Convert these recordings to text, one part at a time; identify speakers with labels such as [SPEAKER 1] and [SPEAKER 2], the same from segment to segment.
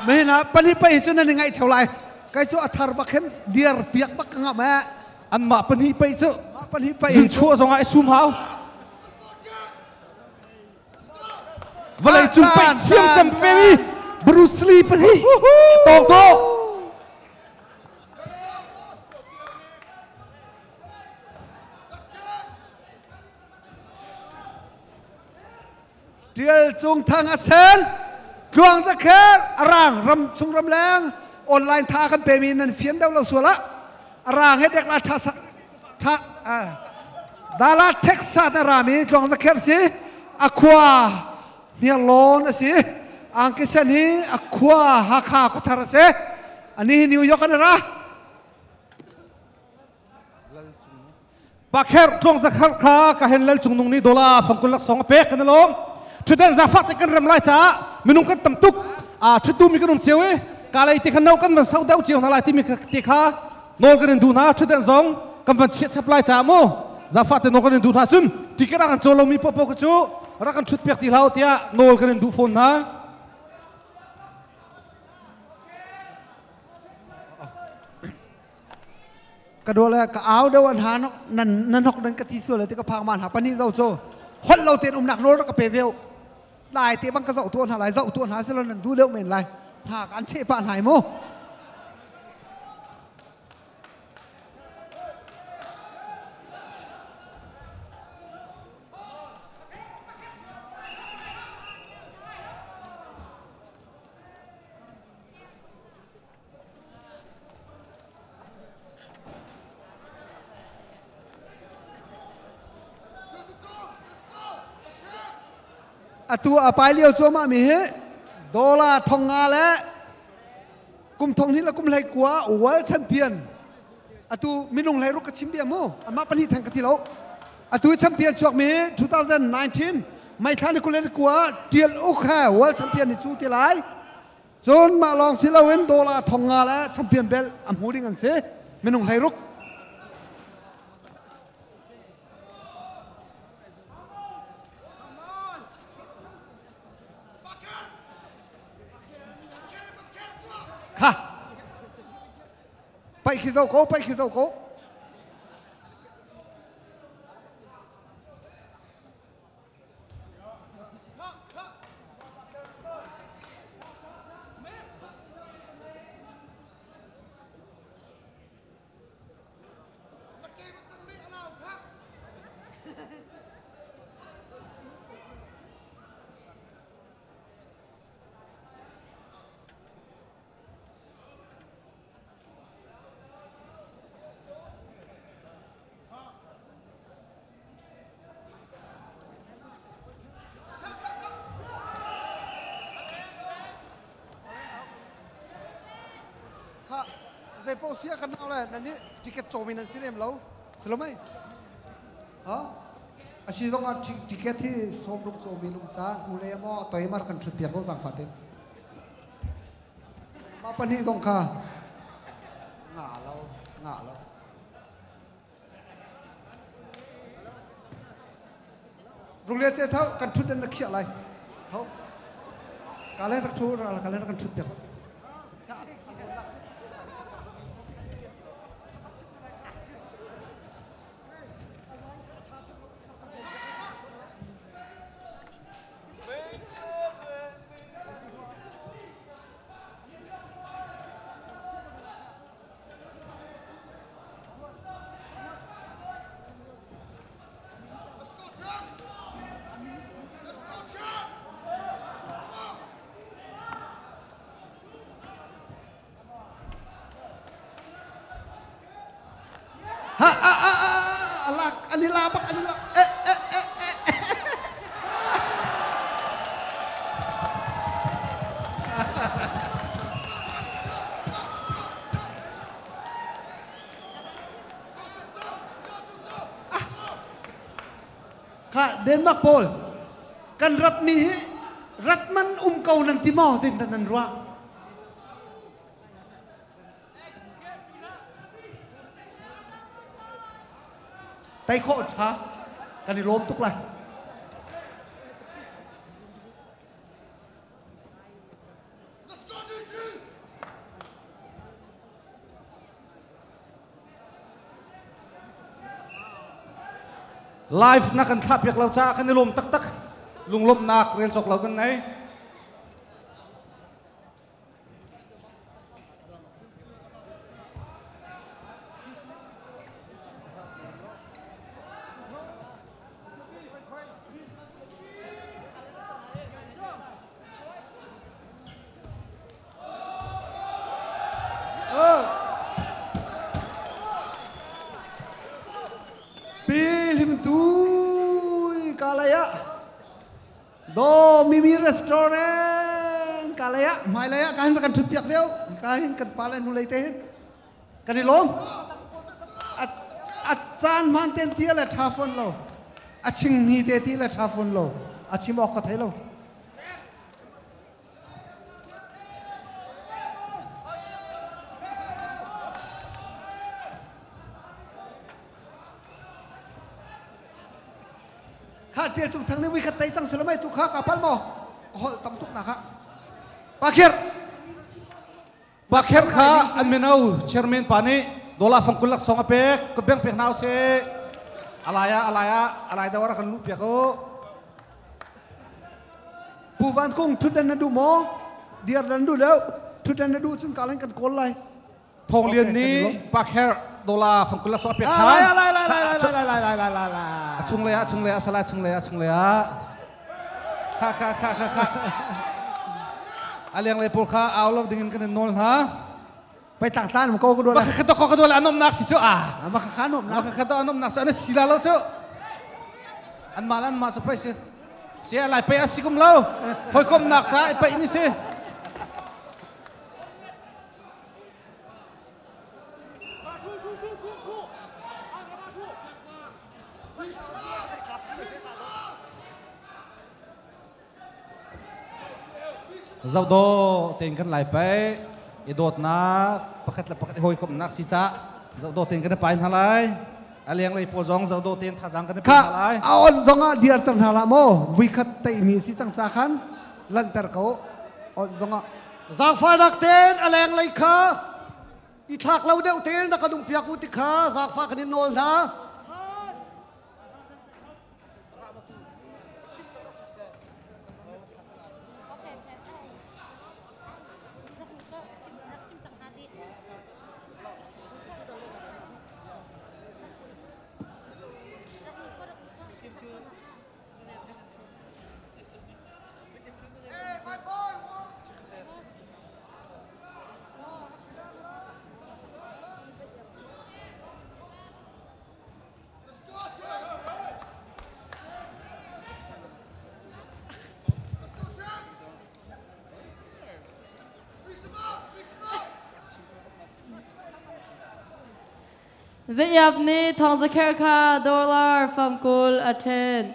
[SPEAKER 1] Mehin ah pali pai cu nan i ngaih theo lai. Kai cu a thar bak hin diar piak bak ka ngah ma.
[SPEAKER 2] Anmah pahnih pai cu
[SPEAKER 1] Mah pahnih pai
[SPEAKER 2] zun chuah zong ah i sum hau. Vawlei cung paih thiam cem ve mi Bruce Lee pahnih tawng to.
[SPEAKER 1] Tial Cung Thang a sen Tluang Za Kher a rang ram chung ram leng online tha kan pe mi nan fian deuh lo sual ah a rang he dek la tha tha Dala Texas a rami Tluang Za Kher si a khua Hniarlawn a si angki sen hi a khua Hakha khuathar a si ani hi New York an ra.
[SPEAKER 2] Pakher tluang zakhar kha ka hen lal cung nung nih dola fangkul lak song a pek kan lom thuden zafa te kan rem lai caah minung kan tam tuk a thutu mi kan um cio i ka lei te khan no kan van sau deuh cio hna lai timi te kha nawl kan in duh hna thuden zong kan van chiat chap lai caah mu zafa te nawl kan in duh hna cun ticket a kan caw lomi popo ka cu rak kan thut piak ti hlah tiah nawl kan in duh fawn hna.
[SPEAKER 1] Ka dua le ka au deuh an ha nan nan hok nan ka ti sual ti ka phang man ha pani zo cho hol lo ten umnak nor ka pe veu lai te bang ka zoh tu hna lai zoh tu hna silo nan du deuh men lai hna kan che pa hnai mu. Atu a pai lio cuahmah mi hi dollar 5,000 le kum thong hnih le kum hlei kua world champion atu minung hlei ruk ka chim bia mu amah pahnih theng ka ti lo atu champion chuak mi 2019 May thla ni 22 Tial Uk he world champion ni cu ti lai. Cun mah lawng si loin dollar 5,000 le champion belt a hmu ding an si. Minung 16. Kha. Paih khi zo ko, paih khi zo ko. Kha zei paoh sia kan nau le nan nih ticket cawmi nan si lem lo si lo mei ha a si zong ah ticket hi 60 cawmi nung ca hnu le maw toi mar kan thut piak ko zang fatin mah pahnih zong kha nga lo nga lo. Runglia ce tho kan thut dan na khiah lai. Tho. Ka len rak thu ka len rak kan thut piak. Ha a a a alak ani la bak ani la eh eh eh eh. Kha Denmark pawl kan rat mi hi rat man um ko nan ti maw tin nan ruah. Tai khawh tha kan i lawm tuk lai.
[SPEAKER 2] Live na kan thlah piak lo caah kan i lawm taktak. Lunglawmhnak rel cawk lo kan nei.
[SPEAKER 1] Pi Hlim Tu kalaya Do Mimi restaurant kalaya hmailei ah ka hin kan thut piak veo ka hin kan pa le hnulei te hin kan i lawm a caan hmaan ten ti le tha fawn lo a ching ni te ti le tha fawn lo a chim awk ka thei lo. Kha tial cung thang nih vui khat tei cang sila mai tu kha ka pal maw ka holh tam tuk na kha Pakher.
[SPEAKER 2] Pakher kha an mino chairman pa nih dola fang kul lak song a pek ka beng pek nau se alaya alaya alai dawar kan lu piak o.
[SPEAKER 1] Pu Van Kung thutdan na duh maw? Diar dan duh deuh. Thutdan na duh cun ka kan kawl lai.
[SPEAKER 2] Thawng Lian nih Pakher dola fangkul a pek
[SPEAKER 1] than. Lai lai lai lai lai lai lai lai lai lai.
[SPEAKER 2] A chung lei ah chung lei ah sala chung lei ah chung lei ah. Kha kha kha kha kha. A leng lei pawl kha au lo ding in kan in nawl hna.
[SPEAKER 1] Pai tlang tlan ko ko
[SPEAKER 2] dola. Maka ko ko dola anom nak si chu a.
[SPEAKER 1] Maka kha anom
[SPEAKER 2] nak. Maka kha anom nak su ana sila lo chu. An ma lan ma chu pai si. Sia lai pai asi kum lo. Hoi kom nak cha pai mi si. Zohdaw tein kan lai pei i dawtnak pakhat le pakhat i hawikomhnak si cah zohdaw tein kan i pai hna lai. A lenglei pawl zong zohdaw tein thazaang kan i pe hna lai.
[SPEAKER 1] A on zong ah dirter hna la maw vuikhat teimi si cang ca khan lanhter ko on zong ah.
[SPEAKER 3] Zaangfahnak tein a lenglei kha i thlak lo deuh tein rak kan um piak u ti kha zaangfah kan in nawl hna.
[SPEAKER 4] Zayap nih Thawng Za Kher kha dollar fangkul a ṭhen.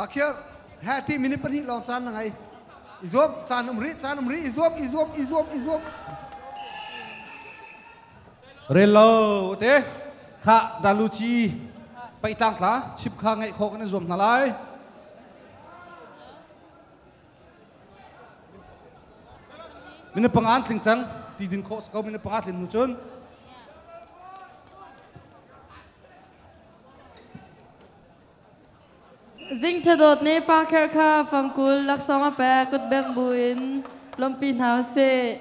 [SPEAKER 1] Akhir he ti minute 2 lawng caan na ngei. I zuam caan um rih caan um rih i zuam i zuam i zuam i zuam.
[SPEAKER 2] Rel lo te kha daluci paitlang tla chip kha ngaih khawh kan i zuam hna lai. Minute 5 an tling cang ti din khawh ko minute 5 tlin hnu cun.
[SPEAKER 4] Zing Thadawt nih Pa Kher kha fangkul laksawng a pek kutbengh buin lawmhpi hna usih.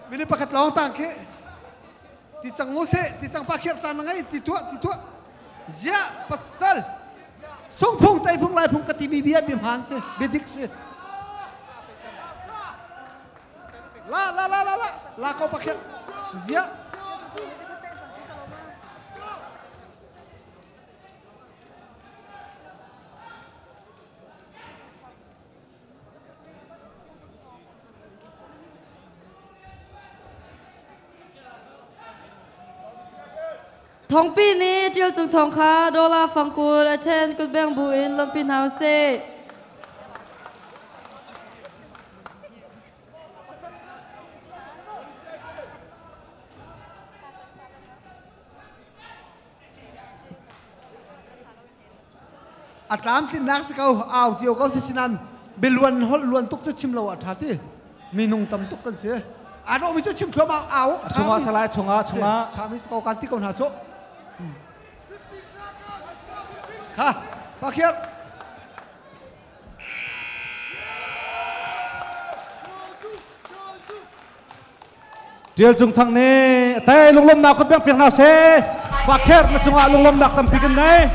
[SPEAKER 1] Mini pakhat lawng tang khi. Ti cang mu se, ti cang pa khiar caan na ngei, ti tuah, ti tuah. Ziah pasal. Sung phung tai phung lai phung ka ti mi bia bia hmaan si, bia dik si. La la la la la, la ko pa khiar. Ziah.
[SPEAKER 4] Thongpi nih Ṭial Cung Thawng kha dollar fangkul a ṭhen kutbeng bu in lawmhpi hna usih.
[SPEAKER 1] A tlamtlinnak si ko au cio ko si sinan biluan holh luan tuk cu chim lo ah tha ti minung tam tuk kan si a dawh mi cu chim thluam au
[SPEAKER 2] chungah salai chungah chungah
[SPEAKER 1] tha mi si ko kan ti ko hna cu kha pakhiar
[SPEAKER 2] Tial Cung Thang nih tai lunglawmnak kut beng piak hna seh. Pakher na cungah lunglawmnak tampi kan nei.